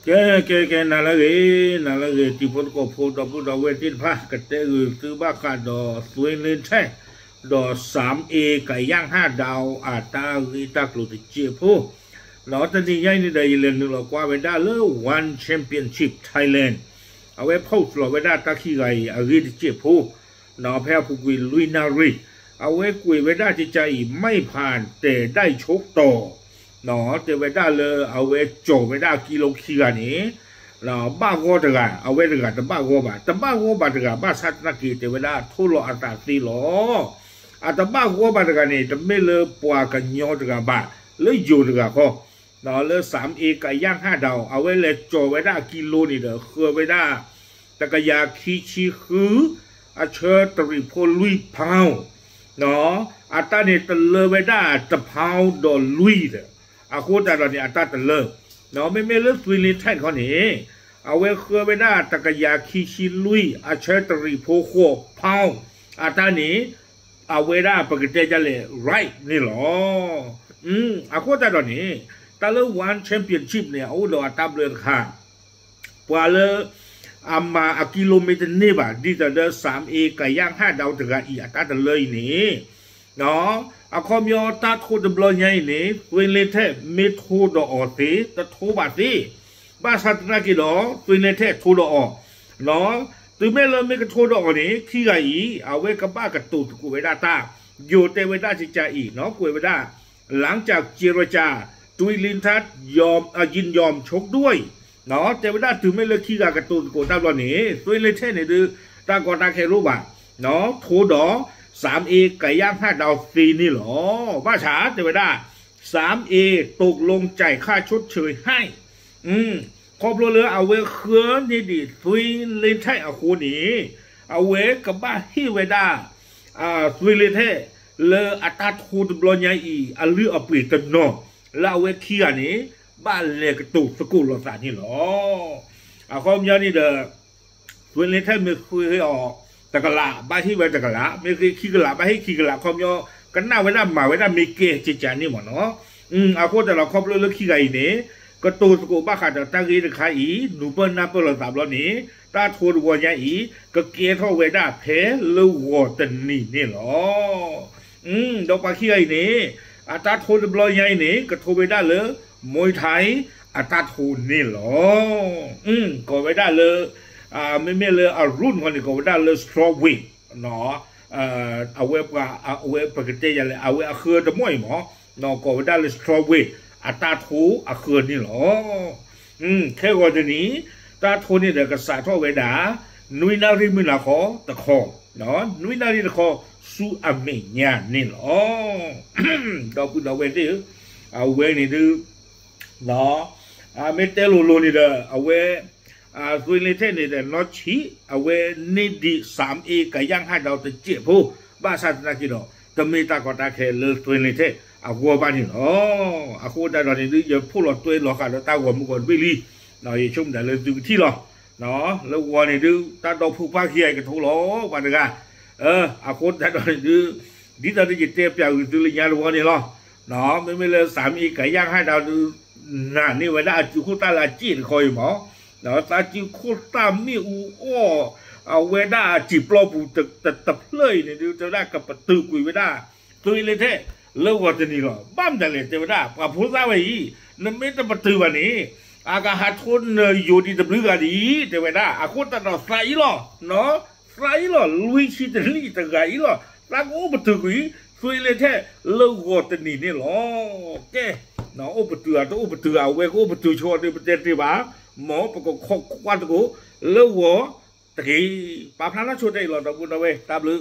ကဲ ကဲ ကဲ နၤလၢအဂ့ၤ နၤလၢအဂ့ၤ တံၤဖိသကိးဖိ ဒီပုၢ်ဒီဝဲၢ်သ့ၣ်တဖၣ် ကတဲဂုာ်သုဘၣ်ဃးဒီး သွေးလင်းထက် ဒီး စၣ်အ့ကယၣ်ဟၣ် ဒၣ်အတၢ်ဂ့ၢ်တၢ်ကျိၤတစဲးဖိ, ဒီးတနံၤညါအံၤန့ၣ်ဒီး ယလဲၤနုာ်လီၤကွၢ်ဝဲဒၣ်လၢ One Championship Thailand အဝဲ post လီၤဝဲဒၣ်တၢ်ခံဂၤအံၤ အဂ့ၢ်တစဲးဖိ ဖဲအပူၤကွံာ်လွံၢ်နၣ်ရံၣ်, အဝဲကွဲးဝဲဒၣ်ကကါအံၤ ไม่ผ่านแต่ได้ชกต่อ တဲဝဲဒၣ်လၢအဝဲကၠီၤဝဲဒၣ်ကံလိခံဂၤန့ၣ် ဘၣ်ဂီၢ်တဂၤ အဝဲတဂၤတဘၣ်ဂီၢ်ဘၣ် တဘၣ်ဂီၢ်ဘၣ်တဂၤ ဘၣ်ဆၣ်သနာ်က့ တဲဝဲဒၣ်ထိၣ်လီၤအသးသ့လီၤ. အတဘၣ်ဂီၢ်ဘၣ်တဂၤန့ၣ် တမ့ၢ်လၢပှၤကညီတဂၤဘၣ် လၢယိၤတဂၤဃီ လၢ စၣ်အ့ကယၣ်ဟၣ် ဒၣ်အီၤ အဝဲလဲၤကၠီၤဝဲဒၣ်ကံလိန့ၣ်ဒီး ဃၢဝဲဒၣ် တကယၤခံဆံဃု အဆၢတရံးဖိလွံၢ် pound အတၢ်န့ၣ်တလၢဝဲဒၣ်တ pound ဒီးလွံၢ်ဒီး အဃိသတးဒီးန့ၣ် အတၢ်တလၢ မ့မ့ၢ်လၢ သွေးလင်းထက် တခီန့ၣ် အဝဲဃၢဝဲဒၣ်တကယၤခံဆံလွံၢ် အဆၢတရံးဖိဃိး pound အတၢ်န့ၣ် အဝဲဒၣ်ပကတဲဒ်လဲၣ် right န့ၣ်လီၤ. အဃိသတးဒီးန့ၣ် တၢ်လၢ One Championship န့ၣ် အအိၣ်ဒီးအတၢ်ဘျၢတခါ ပှၤလၢ အမၤအကံလိမ့ၢ်တန့ၢ်ဘၣ် ဒ်သိးဒီး စၣ်အ့ကယၣ်ဟၣ် ဒၣ်အီၤတဂၤအံၤ အတၢ်တလၢအံၤန့ၣ် အခီပညီတၢ်ထိတဘျီညါအံၤန့ၣ် သွေးလင်းထက် မ့ၢ်ထိဒီးအီၤသ့ တထိဘၣ်သ့, ဘၣ်ဆၣ်သနာ်က့ဒီး သွေးလင်းထက် ထိဒီးအီၤ, တုၤမ့ၢ်လၢမ့ၢ်ကထိဒီးအီၤန့ၣ် ခံဂၤအံၤ အဝဲကဘၣ်ကတိၤသကိးဝဲဒၣ်တၢ်, ယိၤတဲဝဲဒၣ်ကကါအံၤ ကွဲးဝဲဒၣ် หลังจากเจรจา သွေးလင်းထက် ยินยอมชกด้วย တဲဝဲဒၣ်တုၤမ့ၢ်လၢခံဂၤကတိၤသကိးတၢ်ဘျီန့ၣ် သွေးလင်းထက် န့ၣ်ဒုး တၢ်ကီတၢ်ခဲတအိၣ်ဘၣ်, ထိဒီး စၣ်အ့ကယၣ်ဟၣ် ဒၣ်အီၤသ့န့ၣ်လီၤ. ဘၣ်ဆၣ်တဲဝဲဒၣ် စၣ်အ့ ตกลงจ่ายค่าชดเชยให้ ခီဖျိလၢအဝဲဃၢန့ၢ်ဒံး သွေးလင်းထက် အဃိန့ၣ် အဝဲကဘၣ်ဟ့ၣ်ဝဲဒၣ် သွေးလင်းထက် လၢအတၢ်ထိတဘျီညါအံၤ အလုၢ်အပှ့ၤတနီၤ လၢအဝဲခံဂၤန့ၣ် ဘၣ်လဲၤကတိၤသကိးလိာ်သးန့ၣ်လီၤ. အခီပညီန့ၣ်ဒီး သွေးလင်းထက် မ့ၢ်ဃ့အီၤ တကလး ဘၣ်ဟ့ၣ်ဝဲတကလး, မ့ၢ်ဃ့ခံကလး ဘၣ်ဟ့ၣ်ခံကလး ခီပညီ ကနၣ်ဝဲဒၣ်မၤဝဲဒၣ်မ့ၢ်ကဲကကါန့ၣ်မ့ၢ်နီၤ. အဃိသတးဒီး ခီဖျိလၢခံဂၤအံၤန့ၣ် ကတိၤသကိးဘၣ်ဃးဒီးတၢ်ဂ့ၢ်တခါအံၤ နုာ်ပၢၢ်နၢ်ပၢၢ်လိာ်သးဘျီန့ၣ် တၢ်ထိတဝီညါအံၤ ကကဲထီၣ်ဝဲဒၣ်ဖဲလၢဂီၤတနံၤန့ၣ်လီၤ. ဒီးပှၤခံဂၤအံၤန့ၣ် အတၢ်ထိတဘျီညါအံၤန့ၣ် ကထိဝဲဒၣ်လၢ Muay Thai အတၢ်ထိန့ၣ်လီၤ. ကိးဝဲဒၣ်လၢ မ့မ့ၢ်လၢအ root ဃီန့ၣ် ကိးဝဲဒၣ်လၢ strawweight အဝဲပှၤ အဝဲပကတဲယၤလဲၣ် အဝဲအဃၢတမီၢ်အံၤမ့ၢ် ကိးဝဲဒၣ်လၢ strawweight အတၢ်ထိအဃၢန့ၣ်လီၤ. ခဲဂီၤတနံၤ တၢ်ထိန့ၣ်ဒီးကစးထီၣ်ဝဲဒၣ် နွံနၣ်ရံၣ်မုၢ်နၤခီတခီ, နွံနၣ်ရံၣ်တခီ ဆူအမဲာ်ညါန့ၣ်လီၤ. ဒီပုၢ်ဒီဝဲၢ်သ့ၣ်ဧၢ, အဝဲန့ၣ်ဒုး မ့ၢ်တဲလိၤလိၤန့ၣ်ဒီး အဝဲ သွေးလင်းထက် န့ၣ်ဒီး နီၢ်ဆံး အဝဲန့ၢ်ဒံး စၣ်အ့ကယၣ်ဟၣ် ဒၣ်အီၤတစဲးဖိ, ဘၣ်ဆၣ်သနာ်က့ဒီး တမ့ၢ်တၢ်ကီတၢ်ခဲလၢ သွေးလင်းထက် အဂီၢ်ဘၣ်န့ၣ်လီၤ. အဃိသတးဒီးန့ၣ်ဒုး ယဖိးလီၤတွဲလီၤဃာ်ဒီးတၢ်ဂီၤမူဂီၤတဘ့ၣ်လံ, ယဆိကမိၣ်ဒၣ်လၢသုကထံၣ်လီၤ. လၢဂီၤန့ၣ်ဒုး တၢ်ဒီဖိပၢ်ခံဂၤအံၤကထိလီၤ ပှၤတဂၤ, အဃိသတးဒီးန့ၣ်ဒုး ဒ်သိးဒီးယတဲပျးဂုာ်သုလၢညါတဝီန့ၣ်လီၤ. မ့မ့ၢ်လၢ စၣ်အ့ကယၣ်ဟၣ် ဒၣ်အီၤဒုး နာ်န့ၢ်ဝဲဒၣ်အစုခိၣ်သၣ်လၢအစ့ၣ်တခီအံၤမ့ၢ်, သးစုခိၣ်သၣ်မ့ၣ်အူအီၣ် အဝဲဒၣ်အစံာ်ပျီပူၤတဖျၢၣ်အံၤန့ၣ်ဒုး တဲဝဲဒၣ်ကပတုာ်ကွံာ်ဝဲဒၣ် သွေးလင်းထက် လၢဂီၤတနံၤလီၤ. ဘၣ်မတၤလဲၣ် တဲဝဲဒၣ် ပှၤဖိသၣ်ဝဲအံၤ နမ့ၢ်တပတုာ်ဘၣ်န့ၣ် အကဟးထိနယိၤဒံးတဘျုးဂၤဒံး တဲဝဲဒၣ်. အဃိသတးဒီးသးအံၤလီၤ သးအံၤလီၤ လွံၢ်ဆံတနံၣ်တဂၤအံၤလီၤ သးကအိၣ်ပတုာ်ကွံာ် သွေးလင်းထက် လၢဂီၤတနံၤန့ၣ်လီၤ. ကဲ အိၣ်ပတုာ်ဧါ တအိၣ်ပတုာ်ဧါ အဝဲကအိၣ်ပတုာ်ဆိဒီး ပတဲတ့ၢ်ဘၣ်, မ်ပကခိးကွၢ်သကိး လၢဂီၤတက့ၢ်. ပာ်ဖျါထီၣ်ဆိတၢ်အံၤလီၤ ဒီပုၢ်ဒီဝဲၢ် တၢ်ဘျုး